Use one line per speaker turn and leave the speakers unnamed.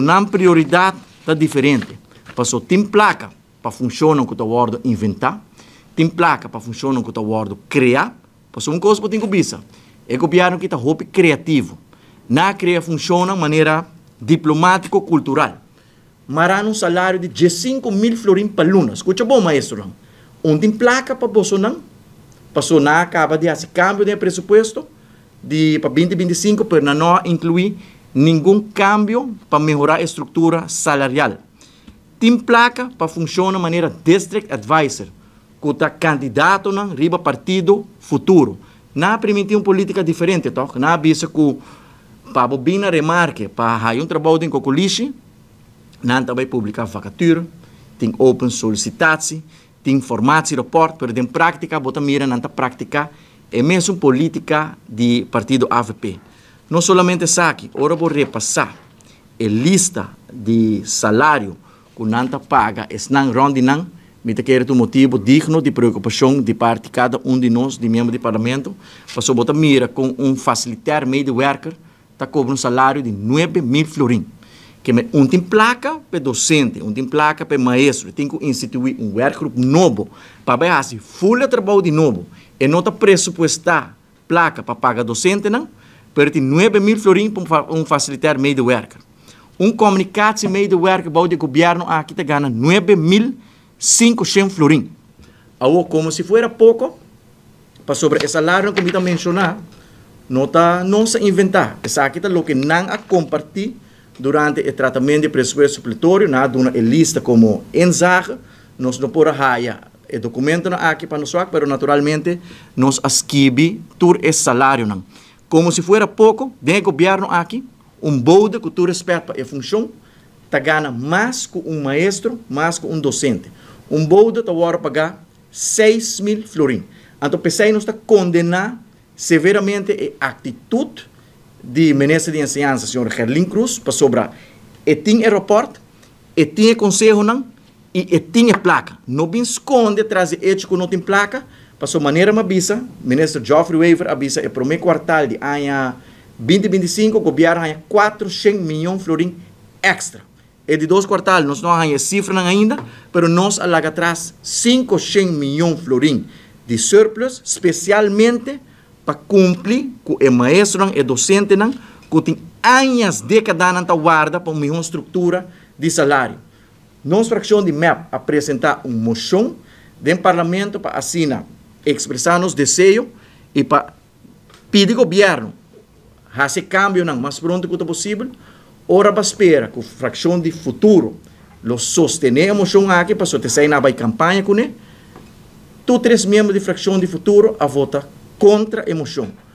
Nan prioridat ta diferente. Paso tin plaka pa funshon ku ta wòrdu inventá, tin plaka pa funshon ku ta wòrdu kreá. Paso un kos bo tin ku bisa, e gobièrnu aki ta hopi kreativo. Nan a krea funshon manera diplomátiko kultural. Mara un salario di 15 mil florin pa luna. Skucha bon, maestro. Un tin plaka pa boso nan. Paso nan a kaba di hasi kambio di presupuesto di pa 2025, pero no a inkluí ningun kambio pa mehorá e struktura salarial. Tin plaka pa funshoná manera district advisor, ku ta kandidatonan riba partido Futuro. Nan a primintí un polítika diferente, toch? Nan a bisa ku pa bin na remarke, pa haña un trabou den Kokolishi, nan tambe publiká vakatura, tin open sollicitatie, tin formatierapport, pero den práktika, bo ta mira, nan ta praktiká e mesun polítika di partido AVP. No solamente esaki, ora bo repasá e lista di salario ku nan ta paga, esnan rònt di nan, mi ta kere un motibu digno di preokupashon di parti kada un di nos, di miembro di parlamento, paso bo ta mira ku un facilitair medewerker ta kobra un salario di 9 mil florin. Ke men un tin plaka pa dosente, un tin plaka pa maestro, tin ku instituí un werkgroep nobo pa bai hasi full trabou di nobo. E no ta presupuestá plaka pa paga dosentenan, pero tin 9 mil florin pa un facilitair medewerker. Un communicatie medewerker bou di gobièrnu aki ta gana 9500 florin. Awo, komo si fuera poko, pasobra e salario ku mi a menshoná, no ta nos a inventá. Esaki ta loke nan a kompartí durante e tratamentu di presupuesto supletorio, nan a duna e lista komo inzage, nos no por haya e dokumentonan aki pa nos, pero naturalmente nos a skibi tur e salarionan. Komo si fuera poko, den gobièrnu aki, un bode, ku tur rèspèt pa e funshon, ta gana mas ku un maestro, mas ku un dosente. Un bode ta wòrdu pagá 6 mil florin. Anto, p'esei nos ta kondená severamente e aktitut di minister di Enseñansa, señor Gerlin Cruz, pasobra e tin e rapport, e tin e konsehonan, i e tin e plaka. No bin skonde tras di echo ku no tin plaka, paso manera m'a bisa, minister Geoffrey Wever a bisa, e promé kwartal di aña 2025, gobièrnu a haña 400 mion florin èkstra. E di dos kwartal, nos no a haña sifranan ainda, pero nos a laga atras 500 mion florin di surplus, spesialmente pa kumpli ku e maestro i dosentenan, ku tin aña, dékada ta warda pa un mihó struktura di salario. Nos frakshon di MEP a presentá un moshon den parlamento pa asina ekspresá nos deseo i pa pidi gobièrnu hasi kambionan mas pronto ku posibel. Ora pa spera ku frakshon di Futuro lo sostené e moshon aki, pa esei nan a bai kampaña kuné. Tur tres miembro di frakshon di Futuro a vota kontra e moshon.